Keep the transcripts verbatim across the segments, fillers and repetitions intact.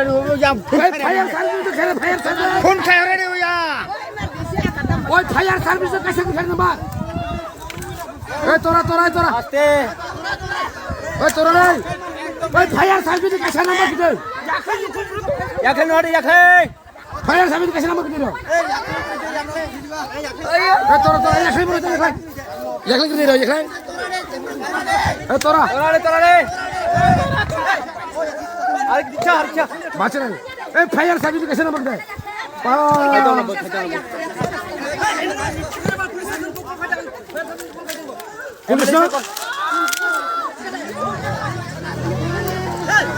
Oi, fire service to khere, fire service. Phone khai hore re ya. Oi, fire service to kaisa khere number. Oi, tora, tora, tora. Aste. Oi, tora re. Oi, fire service to kaisa number khere. Yakhai hore, yakhai. Fire service kaisa number khere. Oi, tora, tora, yakhai bro, yakhai. Yakhai khere, yakhai. Oi, tora. Tora re, tora re. Arikcha, arikcha. Bacha na. Ei, fire service kaisa number de. Pa. Police no?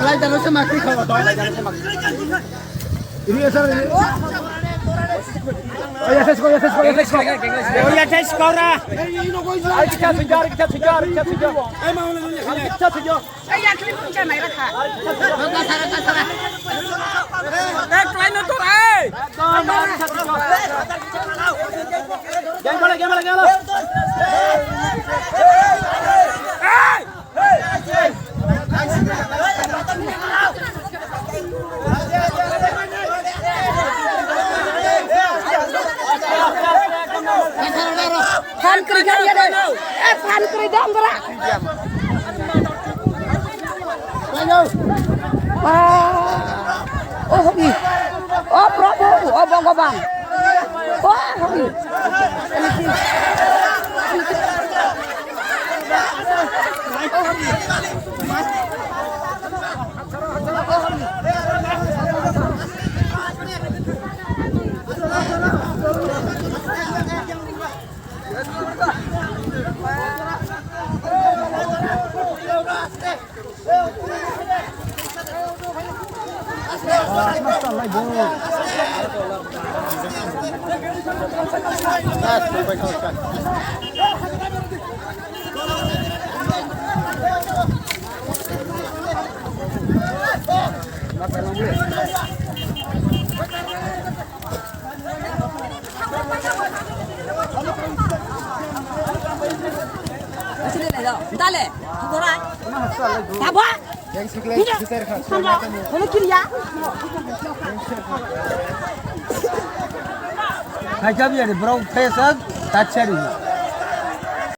Lai dano se makri khawa, lai dano se makri. Ini ya, sir, ini. Oh, ya, tes ko, ya, tes ko, ya, tes ko. Oh, ya, tes ko ra. Ei, ini no koi. Arikcha sujar, arikcha sujar, arikcha sujar. Ei, ma, ma, ma, ma. Arikcha sujar. Ei, yakli bung janai rakha. Ei, try no to, ei. Game bala, game bala, game bala. Ei! Phan kwrwi kha ya de. Eh, phan kwrwi dam bra. Ah, oh, hobi. Oh, Prabhu, oh, Bhagavan. Oh, hobi. Dale, dora. Tabo. Yang sikle, sikle kha. Hono kiriya. Hai kabi ani bro, fresh ag, tachari.